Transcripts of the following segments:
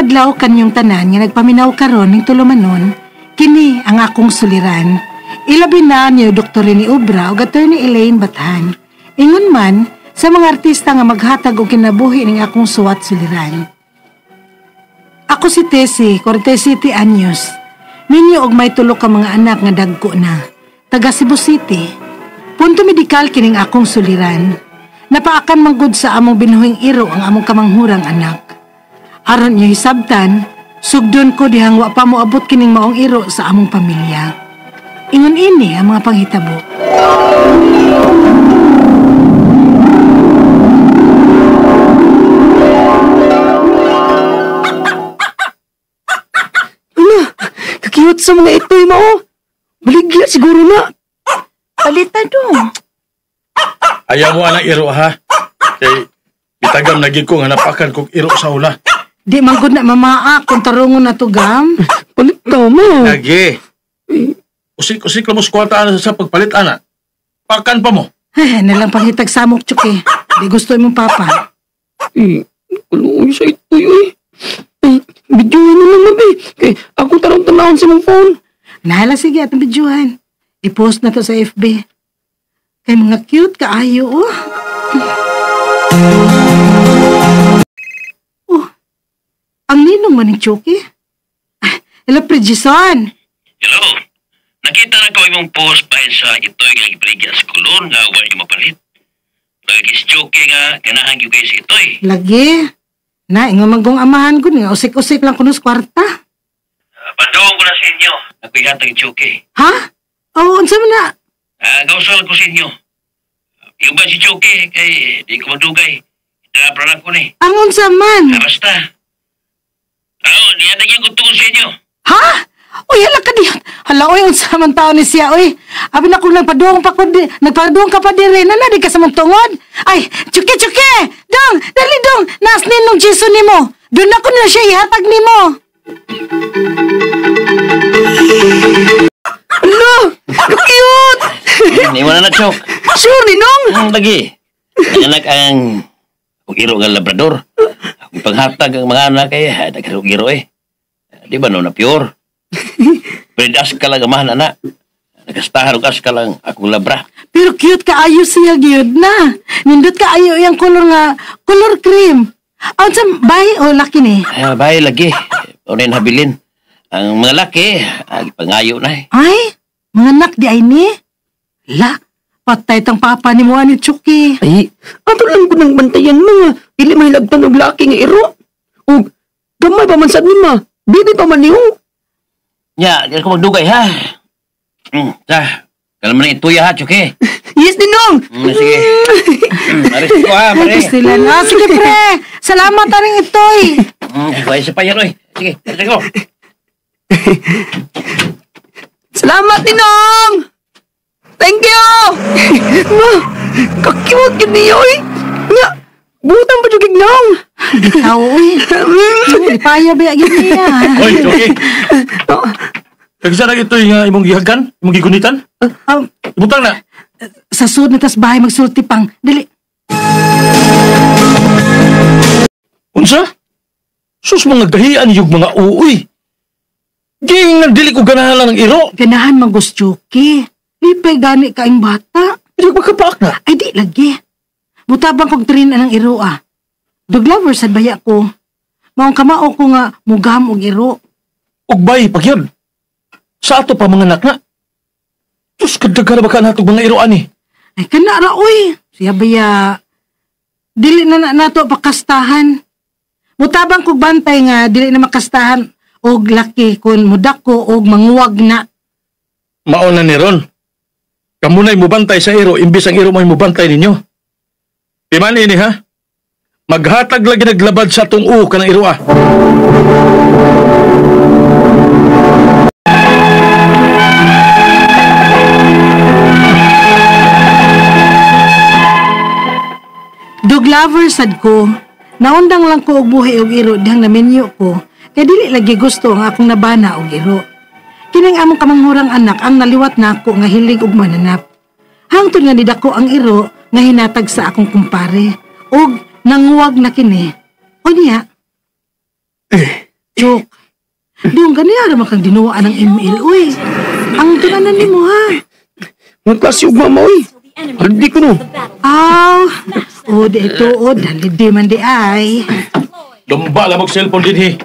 adlaw kanyong tanan nga nagpaminaw karon ning tulumanon, kini ang akong suliran. Ilabi na ni Dr. Rene Obra ug Attorney Elaine Bathan. Ingon man sa mga artista nga maghatag og kinabuhi ning akong suwat suliran. Ako si Tessie, 47 anyos. Minyo og may tulo ka mga anak nga dagko na. Taga Cebu City. Punto medikal kining akong suliran. Napaakan manggod sa among binuhing iro ang among kamanghurang anak. Aron niyo hisabtan, sugdon ko dihang wa pa moabot kining maong iro sa among pamilya. Ingon ini ang mga panghitabo. Ala, kakiyot sa mga ito'y mao. Baligya siguro na. Palitan dong. Ayaw mo anang iro ha. Kay bitagam na gid ko nga napakan kog iro sa ula. Di man gud na mamaa kung tarungon na to gam. Palit ta mo. Lagi. Usik-usik lang mo sa kwarta ana sa pagpalit ana. Pakan pa mo. Ay, nalang pangitag samok tsuke. Di gusto imong papa. Kaluoy sa ito'y oy. Ay, videohan na lang mabi. Kay ako tarong tanawon sa mong phone. Nahala sige atong videohan. I-post na to sa FB. Kay mga cute kaayo, oh. Oh, ang ninong man ni Chucky. Hello, Pre Jason. Hello. Nakita na ko imong post bahin sa ito'y nga gibaligya sa kulon nga wa yung mapalit. Nagis Chucky nga ganahan gyud kayo sa ito'y. Lagi. Na, ingon man kong amahan ko nga usik-usik lang kuno sa kwarta. Pandoong ko na sa inyo. Ako'y hatag Chucky. Ha? Oh, unsa man na? Gausal ko sa inyo. Yung ba si Chucky, kay di ko magdugay. Itrapra lang ko ni. Ang unsa man? Basta. Oh, nihatag yung tungkol sa inyo. Ha? Uy, hala ka di. Hala, uy, unsa man tao ni siya, uy. Abi na kung nagpaduong pa ko di, nagpaduong ka pa di rin, na di ka sa mong tungod. Ay, Chucky, Chucky! Dong, dali dong, naas ninong Jason nimo. Doon ako na siya ihatag nimo. Hala, cute! Iwan na na, Chok. Sure, ninong! Ang lagi. Anak ang iro nga Labrador. Akong panghatag ang mga anak ay nagro-iro eh. Di ba no na pure? Bredas ka lang amahan, anak. Nagastahan ka ka lang akong labra. Pero cute ka ayo siya gyud na. Nindot ka ayo yung color nga, color cream. Ang sa bay o laki ni? Ay, bay lagi. Unin habilin. Ang mga laki, ay pangayo na eh. Ay, mga anak di ay ni. La, patay tang papa ni mo ani Chucky. Ay, ato lang ko nang bantayan mga. Dili mahilagtan og laki nga iro. Og gamay pa man sad ni ma. Bibi pa man niyo. Nya, di ako magdugay ha. Ta, kalma na ituya ha, Chucky. Yes, ninong. Sige. Aris ko ha, pare. Sila na. Sige, pre. Salamat aring itoy. Ay, sa payan, oy. Sige, sige ko. Salamat, ninong. Thank you. Ma, kakiwag yun niyo, oy. Nga, butang pa yung nong. Bitaw, oy. Ipaya ba yun niya? Oy, Chucky. Kagisa na ito'y nga imong gihagkan? Imong gigunitan? Butang na. Sa sud na tas bahay magsulti pang. Dili. Unsa? Sus mga gahian yung mga uuy. Ging nagdili ko ganahan lang ng iro. Ganahan man gusto, Chucky. Lipay gani kaing bata. Hindi ko makapaak na. Ay di lagi. Butabang kog train anang iro ah. Dog lover sad baya ko. Maong kamao ko nga mugam og iro. Ugbay pag yun. Sa ato pa mga anak na. Diyos, kadagara ba ka natog mga iro ani? Ay kana ra oy. Siya baya dili na nato pakastahan. Mutabang kog bantay nga dili na makastahan og laki kun mudako og manguwag na. Mao na ni Ron. Kamunay mubantay sa iro imbis ang iro may mubantay ninyo. Pimani ni ha? Maghatag lagi naglabad sa atong uo ka ng iro ah. Dog lover sad ko. Naundang lang ko og buhi og iro dihang naminyo ko. Kay dili lagi gusto ang akong nabana og iro. Kining among kamanghurang anak ang naliwat nako nga hilig og mananap. Hangtod nga nidako ang iro nga hinatag sa akong kumpare ug nanguwag na kini. O niya? Chok. Dong ganiara man kang dinuwaan ng ML, uy. Ang tunanan nimo ha. Nga klase og mama, uy. Haldi ko no. Aw, o di tuod, halidi man di ay. Dumba lang og cellphone dinhi.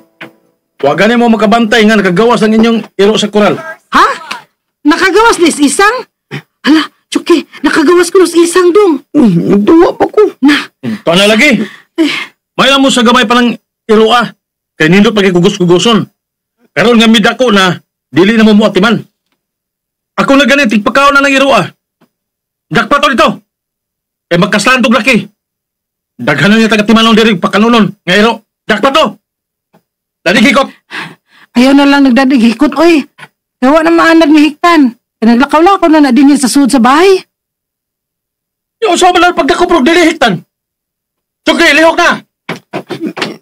Wa gani mo makabantay nga nakagawas ang inyong iro sa koral. Ha? Nakagawas nis isang? Hala, Chuki, nakagawas ko nis isang dong. Uy, nagduwa pa ko. Na, Tuan na lagi. May mo sa gamay palang iro ah. Kay nindot pagkugos-kugoson. Karon nga midako na, dili na mo muatiman. Ako na gani, tigpakaon na ng iro ah. Dakpa to dito. Kay magkaslantog laki. Daghanan niya taga-timanon diri pakanunon nga iro. Dakpa to. Dadig hikot. Ayaw na lang nagdadig hikot, oy. Gawa na maanad nga hiktan. Kaya naglakaw-lakaw na na din sa sud sa bahay. Yung sa malar pagdako pero dili hiktan. Chuki, lihok na.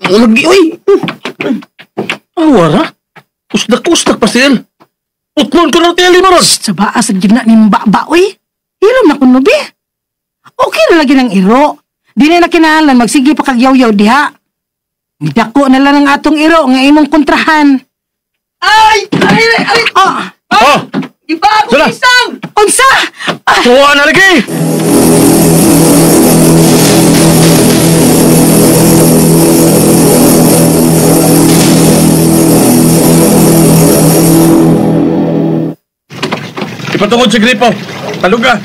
Lagi, uy. Awara. Usdak-usdak pa sil. Utlon ko na tiyali mo ron. Shh, sa baas ang gina ni Mbaba, oy. Hilom na kuno, be. Okay na lagi ng iro. Di na kinahanglan magsige pa kag yaw-yaw diha. Dako na lang ang atong iro nga imong kontrahan. Ay! Ay! Ay! Ay! Oh, Oh, Iba ako Sala. isang! unsa? Ah, tuwa na lagi. Ipatungod sa gripo. Taluga.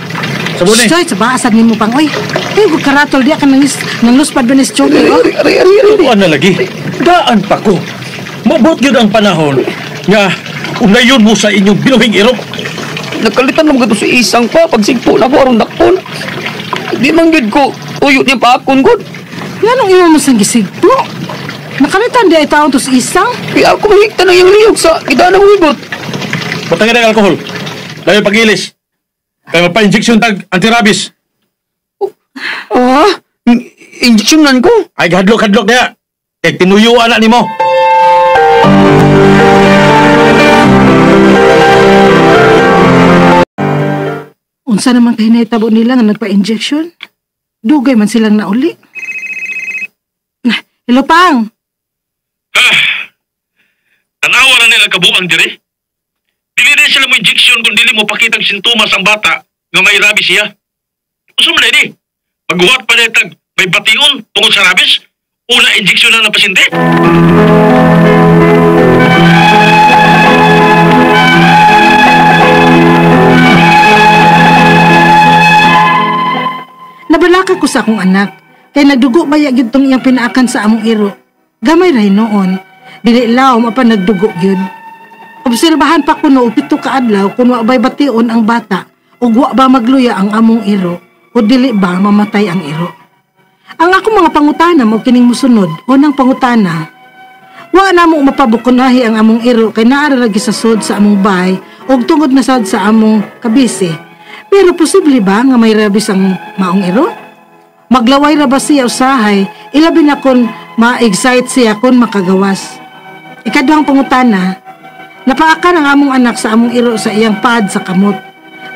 Sa buni. Shh, sa baas nimo pang oy. Ay, ug karatol diha ka nang nang luspad ba ni Chucky, oh. Aray, aray, aray, aray. Tuwa na lagi. Daan pa ko. Mabot yun ang panahon nga unayon mo sa inyong binuhing iro. Nagkalitan naman gato sa isang pa. Pagsigpo na ko, aron dakpon. Di man gyud ko. Uyo niya paakon, god. Nganong imo mo sang gisigpo? Nakalitan di ay taon to sa isang? Kaya ako mahigtan ang iyang liyog sa gidaan ng hugot. Batangin ang alkohol. Layo pag-ilis. Kaya magpa-injection tag anti-rabies. Ah? Injeksyonan ko? Ay, hadlok-hadlok niya. Kay tinuyuan na nimo. Unsa naman kay nahitabo nila nga nagpa-injection? Dugay man silang nauli. Nah, hello pang. Tanawa na nila kabuang diri. Dili na sila mo injection kung dili mo pakitang sintomas ang bata nga may rabies siya. Unsa man ni? Maghuwat pa na tag may bation tungod sa rabies? Una injection na ng pasyente? Nabalaka ko sa akong anak. Kay nagdugo baya gyud tong iyang pinaakan sa among iro. Gamay ra noon. Dili laom apan nagdugo gyud. Obserbahan pa kuno og 7 ka adlaw kun wa bay bation ang bata ug wa ba magluya ang among iro o dili ba mamatay ang iro. Ang akong mga pangutana mo kining mosunod. Unang pangutana, wa na mo mapabukunahi ang among iro kay naa ra lagi sa sud sa among bahay ug tungod na sad sa among kabisi. Pero posible ba nga may rabies ang maong iro? Maglaway ra ba siya usahay, ilabi na kon ma-excite siya kon makagawas. Ikaduhang pangutana, napaakan ang among anak sa among iro sa iyang pad sa kamot.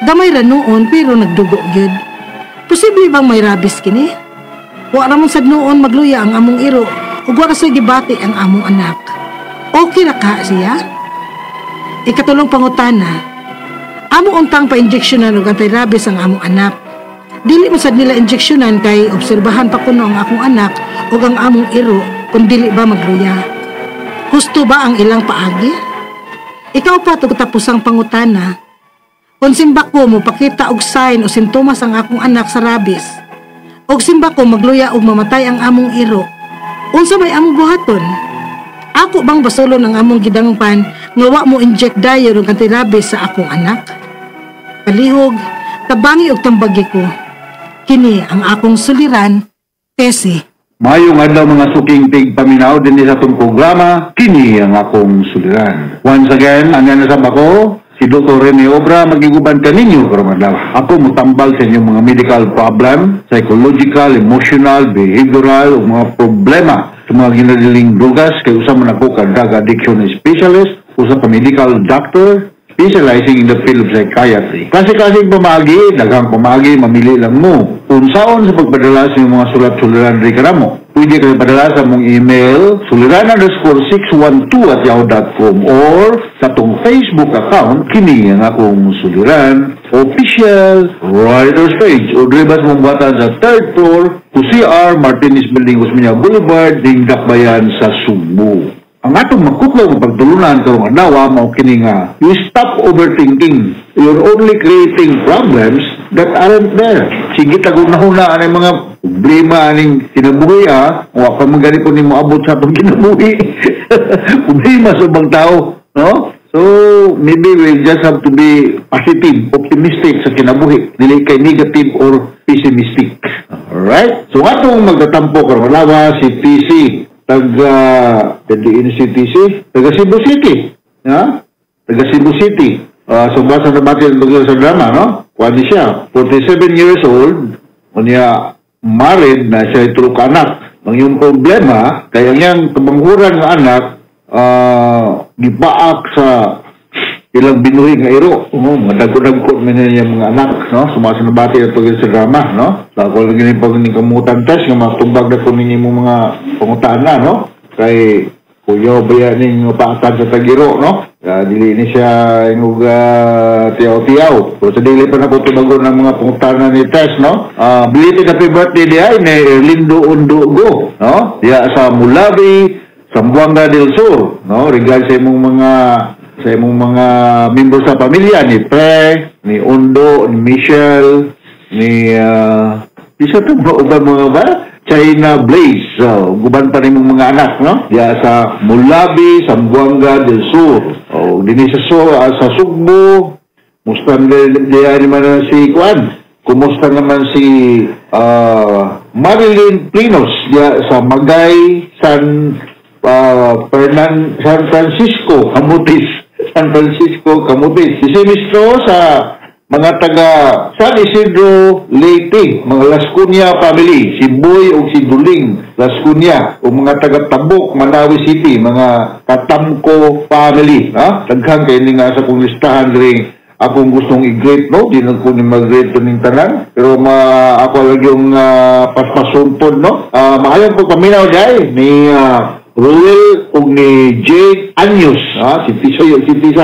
Gamay ra noon pero nagdugo gyud. Posible bang may rabies kini? Wa ra man sad noon magluya ang among iro ug wa ra say gibati ang among anak. Okay ra ka siya? Ikatulong pangutana, amo untang pa-injectionan og anti-rabies ang among anak. Dili man sad nila injectionan kay obserbahan pa kuno ang akong anak ug ang among iro kung dili ba magluya. Husto ba ang ilang paagi? Ikaw pa to katapusang pangutana. Kung simba ko mo pakita og sign o sintomas ang akong anak sa rabies, og simba ko magluya og mamatay ang among iro, unsa may among buhaton? Ako bang basolon ang among gidangpan nga wa mo inject dayon og anti-rabies sa akong anak? Palihog, tabangi og tambagi ko. Kini ang akong suliran, Tessie. Mayong adlaw mga suking tigpaminaw dinhi sa atong programa, kini ang akong suliran. Once again, ang nasab ako, si Dr. Rene Obra, magiguban kaninyo karong adlaw. Ako motambal sa inyong mga medical problem, psychological, emotional, behavioral, ug mga problema sa mga ginadiling drugas. Kay usa man ako ka drug addiction specialist, usa ka medical doctor, specializing in the field of psychiatry. Klase-klaseng pamagi, daghang pamagi, mamili lang mo. Unsaon sa pagpadala sa inyong mga sulat-suliran diri kanamo. Pwede kayo padala sa mong email suliran_612@yahoo.com or sa atong Facebook account, kini ang akong suliran official writers page, o diri sa mong buhatan sa third floor, CR Martinez Building, Osmeña Boulevard, Dakbayan sa Sugbo. Ang atong magkuklaw nga pagtulunan karong adlaw mao kini nga you stop overthinking. You're only creating problems that aren't there. Sige tag huna ang mga problema aning kinabuhi ah. Wa pa man gani po nimo abot sa atong kinabuhi. Problema sa ubang tao, no? So, maybe we just have to be positive, optimistic sa kinabuhi. Dili kay negative or pessimistic. Alright? So, atong magtatampo karong adlaw si TC, taga diin si TC, taga Cebu City. Ha? Taga Cebu City. So basa na natin sa drama, no? Kuan siya, 47 years old, unya married na siya, tulo ka anak. Ang iyang problema, kaya niyang kabanghuran nga anak, gipaak sa ilang binuhi nga iro. Oo, mga dagko-dagko man niya mga anak, no? Sumasinabati na pag sa drama, no? Sa ako lang gini pag ning kamutan test, nga matubag na ko ninyo mga pangutana, no? Kay kuya ba ning paatan sa tagiro, no? Dili ni siya ingog tiyaw-tiyaw. Pero sa dili pa na ko tubagon ng mga pangutana ni test, no? Belated happy birthday diay ni Erlindo Undugo, no? Diya sa Mulabi, Zamboanga del Sur, no? Regard sa imong mga membro sa pamilya ni Pre, ni Undo, ni Michelle, ni isa to ba uban mga ba? China Blaze. So, guban pa nimong mga anak, no? Diya sa Mulabi, Zamboanga del Sur. O, dinhi sa Sugbo, musta diya naman si Kuan. Kumusta naman si Marilyn Plinos diya sa Magay, San Francisco, Camotes. San Francisco, Camotes. Si Mistro sa mga taga San Isidro, Leyte, mga Lascuña family, si Boy o si Duling Lascuña, o mga taga Tabuk, Manawi City, mga Katamko family. Ha? Daghan kay ni nga sa kong listahan diri akong gustong i-greet, no? Di na ko ni mag-greet to ning tanan. Pero ma ako lagi yung paspasuntod, no? Maayong pagpaminaw diay ni Ruel ug ni Jade Anyos, ha? Si Tisa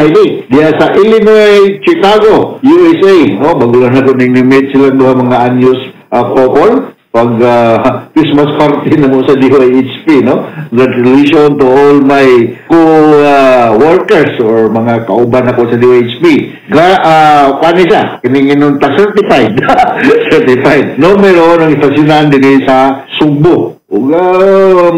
ini. Diya sa Illinois, Chicago, USA. No, bago lang na ko ning ni-meet sila duha mga Anyos couple pag Christmas party na mo sa DYHP, no? Congratulations to all my co-workers or mga kauban ako sa DYHP. Kuan siya, kining ta certified. Certified. Numero ng istasyonan din sa Sugbo. Ug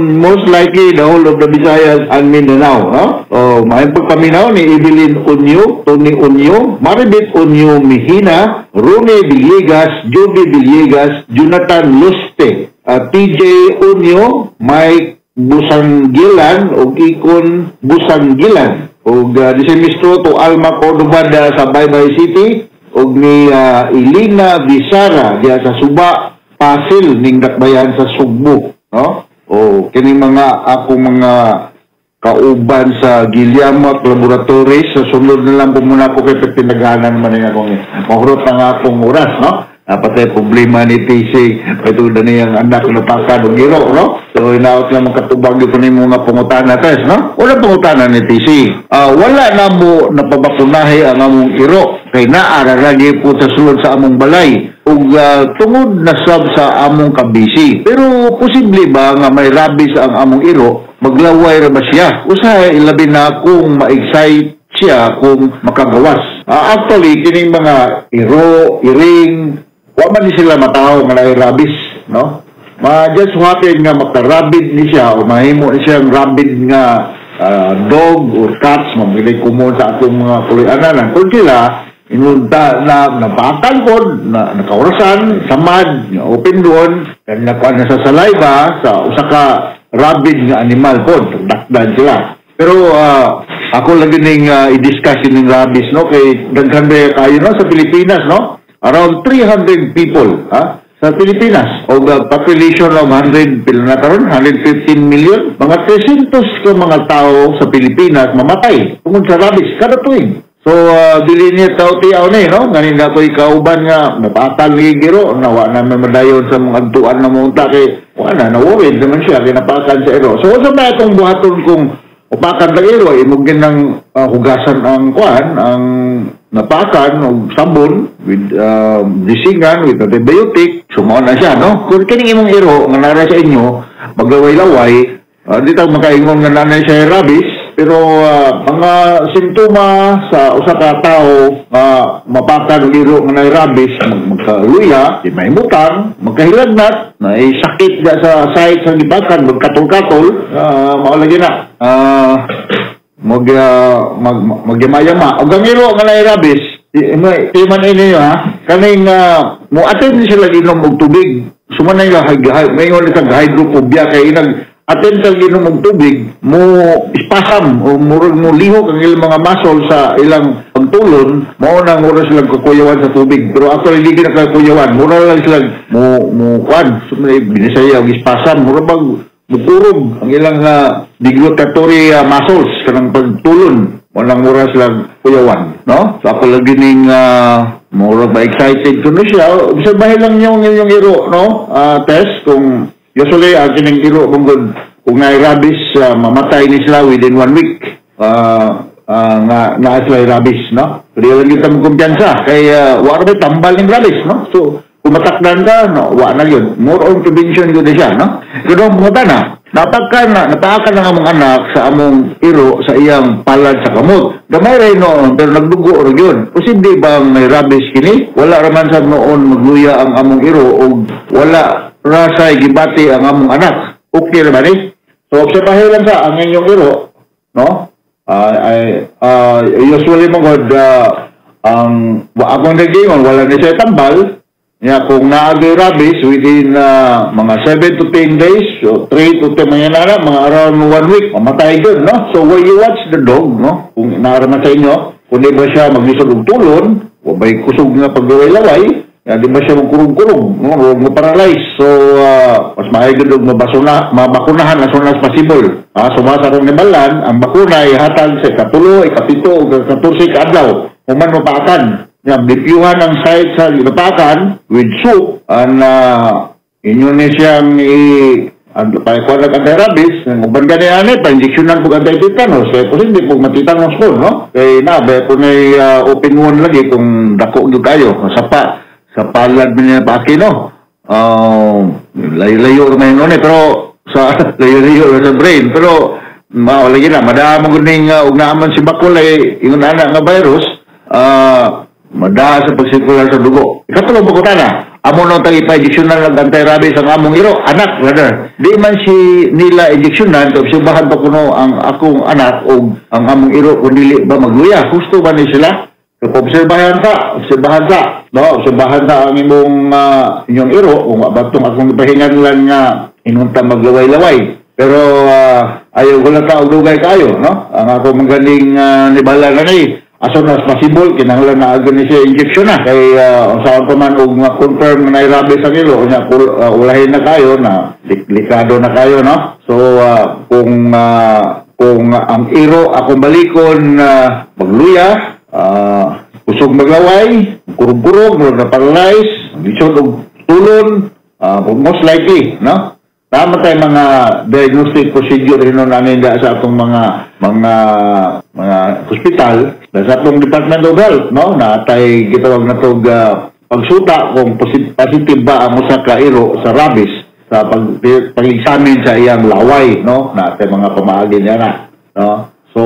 most likely the whole of the Visayas and Mindanao, no? Oh, maayong pagpaminaw ni Evelyn Unyo, Tony Unyo, Maribit Unyo Mihina, Rune Villegas, Joby Villegas, Jonathan Luste, TJ Unyo, Mike Busanggilan ug Ikon Busanggilan. Ug disemistro to Alma Cordova sa Baybay City ug ni Elena Visara diya sa Suba Pasil ning Dakbayan sa Sugbo, no? O kini mga akong mga kauban sa Guillermo Laboratories sa sunod na lang po muna ako kay pinaghanan man ning akong mahurot ang akong oras, no? Dapat ay problema ni TC ito na niyang anak na pakan og giro, no? So inaot nga makatubag ito ni mga pangutana test, no? Wala pangutana ni TC. Wala na mo napabakunahi ang among iro kay naa ra lagi po sa sulod sa among balay ug tungod na sab sa among kabisi. Pero posible ba nga may rabies ang among iro? Maglaway ra ba siya? Usahay ilabi na kung ma-excite siya kung makagawas. Actually, kining mga iro, iring, wa man ni sila matawo nga naay rabies, no? Ma just happen nga makarabid ni siya o mahimo ni siyang rabid nga dog or cats, mabili kumon sa atong mga puloy-anan. Kung sila inunta na nabakan pod na nakaurasan samad open doon kan nakuha na sa saliva sa usa ka rabid nga animal pod, dakdan sila. Pero ako lagi ning i-discuss ning rabies, no, kay daghan ba kayo, no, sa Pilipinas, no? Around 300 people, ha, sa Pilipinas. O population of 100 pila na karon, 115 million, mga 300 ka mga tao sa Pilipinas mamatay tungod sa rabies kada tuig. So dili niya tao tiyaw ni, no? Nganin na ko'y kauban nga napatal ni giro, nawa na may madayon sa mga adtuan na munta kay Wala na worried naman siya kay napakan sa iro. So unsa may atong buhaton kung upakan lang iro, imong ginang hugasan ang kuan, ang napakan og sabon with disingan with antibiotic, so mao na siya, no? Kung kining imong iro nga nara sa inyo, maglaway-laway, di ta makaingon nga nanay siya rabies, pero mga simptoma sa usa ka tawo nga mapakan og iro nga nay rabies, magkaluya, di mahimutang, magkahilagnat, na sakit na sa site sa gipakan, magkatol-katol, mao lagi na. Mag, uh, mag, magyamayama. Og ang iro nga nay rabies, timan ini ha, kaning mo attend sila inom og tubig. Sumanay nga mayngon sa hydrophobia kay inag attend sa inom og tubig, mo spasm o murag mo lihok ang ilang mga muscle sa ilang pagtulon, mao nang mura silang kukuyawan sa tubig. Pero actually di na kukuyawan, mura lang sila mo mo kwan, so, binisaya og spasm, mura bag mukurog ang ilang deglutitory muscles kanang pagtulon, walang mura silang kuyawan, no? So ako lagi ning mura ba excited kuno siya. Obserbahin lang niyo ang inyong iro, no? Test kung usually ang kining iro kung good, kung naay rabies, mamatay ni sila within one week. Nga naa sila rabies, no? Pero lang kita mo kumpiyansa kay wa ra may tambal ning rabies, no? So kung matakdan ka, no, wa na yun. More on prevention yun siya, no? Pero mga na, napaakan ng among anak sa among iro sa iyang palad sa kamot. Gamay rin noon, pero nagdugo ra yun. Posible bang may rabies kini? Wala raman sa noon magluya ang among iro o wala rasay gibati ang among anak. Okay ra ba ni? So, obserbahin lang sa ang inyong iro, no? Usually mo god, ang akong nagingon, wala ni siya tambal. Ya, kung naagay rabies within mga 7 to 10 days, so 3 to 10 mga nana, mga around 1 week, mamatay yun, no? So when you watch the dog, no? Kung naaraman sa inyo, kung di ba siya maglisod og tulon, o may kusog nga paglaway-laway, ya, di ba siya magkurog-kurog, no? O ma-paralyze. So, mas maayo gyud og mabasuna, mabakunahan as soon as possible. Sumasa kong nibalan, ang bakuna ay hatag sa 3, 7, o 14 ka adlaw. Human mapaakan. Yan, lipyuhan ang site sa napakan with soup and inyo ni siyang i ang paikuan ng anti-rabies, ang uban gani ani, pa-injectionan po anti-tetanus, kaya posible po matitanos ko, no? Kaya na, ba po na open wound lagi kung dako gyud kayo, sa sa palad man niya paaki, no? Layo-layo naman yun, eh, pero sa layo-layo sa brain, pero mao lagi na, madamo gud ning ug naaman si bakol ay ingon ana nga virus, madaa sa pagsirkular sa dugo. Ikatulong pagkutana, amo nang tagi pa-injectionan ng anti-rabies ang among iro, anak, rather. Di man si nila injectionan, kaya obserbahan pa kuno ang akong anak o ang among iro kung dili ba magluya. Husto ba ni sila? So, obserbahan ka, obserbahan ka. No, obserbahan ka ang imong inyong iro, kung batong akong ipahingan lang nga inunta maglaway-laway. Pero ayaw ko lang ka og dugay kayo, no? Ang ako magaling nibala na ni, as soon as possible, kinahanglan na agad ni siya injection na. Kay saan pa man og ma-confirm na rabies ang ilo, unya ulahin na kayo na likado na kayo, no? So kung ang iro akong balikon magluya, kusog maglaway, kurog-kurog, murag na paralyze, lisod og tulon, most likely, no? Tama tayo mga diagnostic procedure hinon namin sa atong mga hospital, sa atong Department of Health, no? Na tay gitawag na tog pagsuta kung positive ba ang usa ka iro sa rabies sa pag-examine sa iyang laway, no? Na tay mga pamaagi niya na, no? So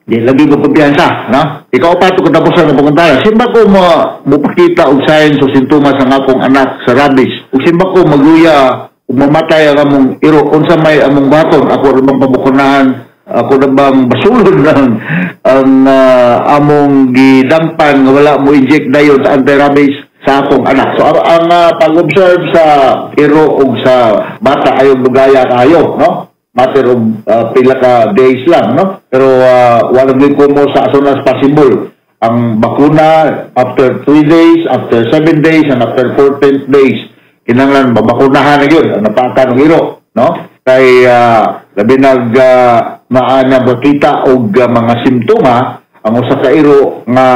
di lagi ko kumpiyansa, no? Ikaw pa ito katapusan ng pumunta. Simba ko mo mupakita og signs o sintomas ang akong anak sa rabies. Ug simba ko magluya ug mamatay ang among iro, unsa may among baton, ako ra bang pabukunahan, ako na bang basulon ang among gidampan nga wala mo inject dayon sa anti-rabies sa akong anak. So ang pag-observe sa iro ug sa bata ayo dugaya kayo, no? Matter of pila ka days lang, no? Pero wala gyud ko mo sa as soon as possible. Ang bakuna after 3 days, after 7 days, and after 14 days, kinahanglan mabakunahan na yun, ang napaka ng iro, no? Kay labi nag naa na makita og mga simptoma ang usa ka iro nga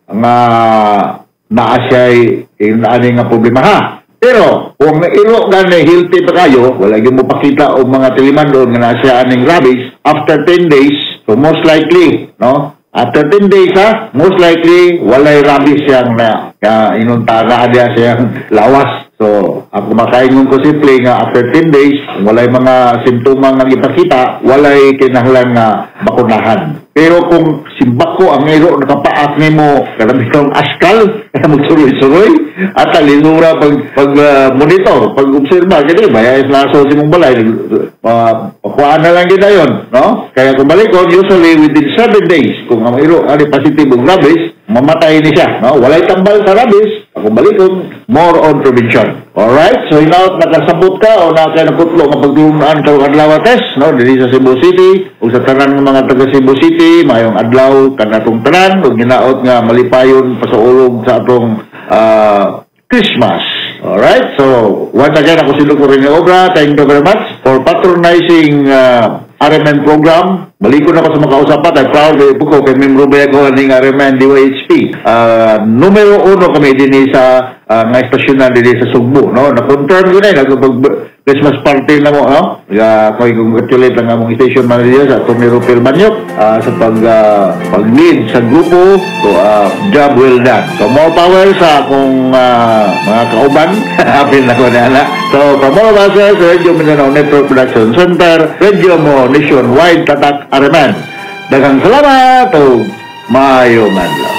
nga naa siya'y ani nga problema ha. Pero kung iro gani healthy pa kayo, wala gyud mo pakita og mga tiliman doon nga naa siya aning rabies after 10 days, so most likely, no? After 10 days ha, most likely walay rabies siyang na ka inuntara diya siyang lawas. So, ako makaingon ko simple nga after 10 days, kung walay mga simptoma nga gipakita, walay kinahanglan nga bakunahan. Pero kung simbako ang iro nakapaak nimo kanang bitong askal, magsuroy-suroy, at lisura pag monitor, pag obserba kini baya is naso sa imong balay, pakuhaan na lang kita yon, no? Kaya kung balikon, usually within 7 days, kung ang iro ani positive og rabies, mamatay ni siya, no? Walay tambal sa rabies, kung balikon, more on prevention. Alright? So, hinaot nakasabot ka o na kay nakutlo nga pagtulunan karong adlaw test, no? Diri sa Cebu City, ug sa tanan ng mga taga Cebu City, mayong adlaw kanatong tanan, ug hinaot nga malipayon pasaulog sa atong Christmas. Alright? So, once again, ako si Dr. Rene Obra. Thank you very much for patronizing RMN program. Balikon ako sa makausapat. I'm proud eh, po ko kay membro ba ko ning RMN DYHP. Numero uno kami din sa nga estasyonan din sa Sugbo, no? Na-confirm ko na eh, nagpag Christmas party na mo, no? Ya, ko congratulate ang among station manager sa Tony Rupil Banyok sa pag-lead sa grupo. So, job well done. So, more power sa akong mga kauban. Apil na ko na ana. So, from all of us sa Radio Mindanao Network Production Center, Radio Mo Nationwide, Tatak RMN. Daghang salamat ug maayong adlaw.